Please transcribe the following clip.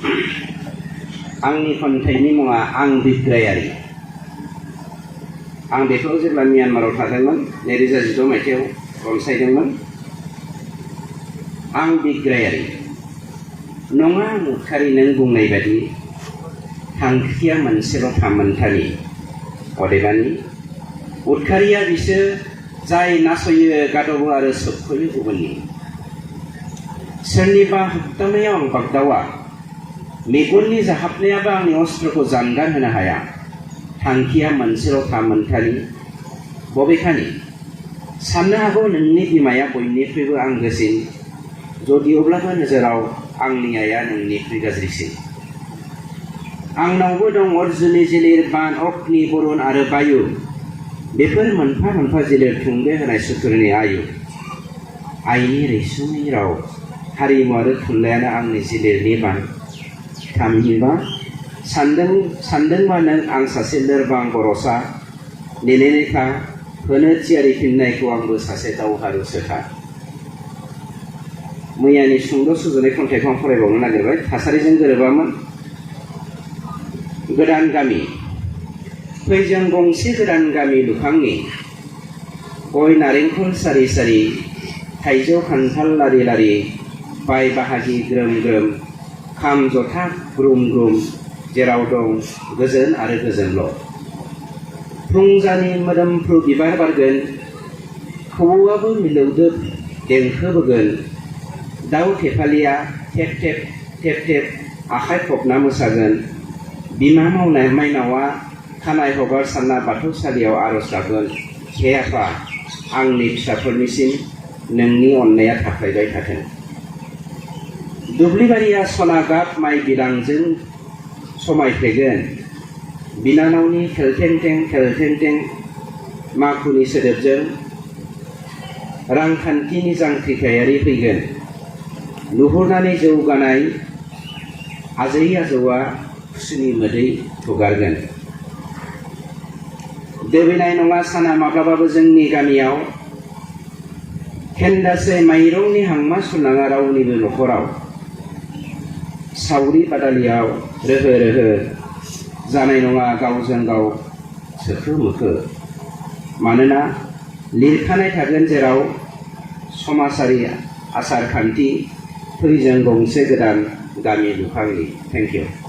आंनि खन्थाइनि मुङा आं बिग्रायारि। आं बेखौ जेब्ला म्यानमाराव थादोंमोन 2016 मायथाइयाव रनसायदोंमोन। आं बिग्रायारि नङा उदखारि नों बुंनाय बादि थांखिया मोनसेल' थामोनथानि। अदेबानि उदखारिया बिसोर जाय नासयो गादबो आरो सोबख'यो गुबुननि। सोरनिबा होबथानायाव आं बागदावा, मेगननि जाहाबनायाबो आंनि अस्त्रखौ जानगार होनो हाया। थांखिया मोनसेल' थामोनथानि। बबेखानि साननो हागौ नोंनि बिमाया बयनिख्रुइबो आंगोसिन, जदिअब्लाबो नोजोराव आंनि आइया नोंनिख्रुइ गाज्रिसिन। आंनावबो दं अर्जुननि जिलिर बान, अग्नि, बरुन आरो बायु। बेफोर मोनफा मोनफा जिलिर थुंगे होनाय सुथुरनि आयु। आइनि रैसुमै राव, हारिमु आरो थुनलाइयानो आंनि जिलिरनि बान। थामहिनबा सानदोंबा नों आं सासे लोरबां बर'सा, नेनानै था, होनो थियारि फिननायखौ आंबो सासे दावहारुसोखा। मैयानि सुंद' सुजुनाय खन्थाइखौ आं फरायबावनो नागिरबाय। थासारिजों गोरोबामोन। गोदान गामि। फै जों गंसे गोदान गामि लुखांनि। गय नारेंखल सारि सारि, थाइजौ खान्थाल लारि लारि, बाय बाहागि ग्रोम ग्रोम, खाम जथा ग्रुम ग्रुम, जेराव दं गोजोन आरो गोजोनल'। फुंजानि मोदोमफ्रु बिबार बारगोन, खौवौआबो मिलौदो देंखो बोगोन। दाउ थेफालिया थेब थेब थेब थेब आखाइ खबना मोसागोन। बिमा मावनाय माइनावा खानाय हगार सानना बाथौसालियाव आर'ज गाबगोन। हे आफा, आंनि फिसाफोरनिसिम नोंनि अननाया थाफ्लायबाय थाथों। दुब्लिबारिया सना गाब माइ बिदांजों समायफ्लेगोन। बिनानावनि थेलथेंथें माखुनि सोदोबजों रांखान्थिनि जांख्रिथायारि फैगोन। नुहुरनानै जौगानाय आजै आजौआ खुसिनि मोदै हुगारगोन। दोबैनाय नङा साना माब्लाबाबो जोंनि गामियाव। खेन्दासे माइरंनि हांमा सुरनाङा रावनिबो न'खराव। सावरि बादालियाव रोहो रोहो जानाय नङा गावजों गाव सोखो मोखो। मानोना लिरखानाय थागोन जेराव समाजारि आसार खान्थि। फै जों गंसे गोदान गामि लुखांनि। Thank you.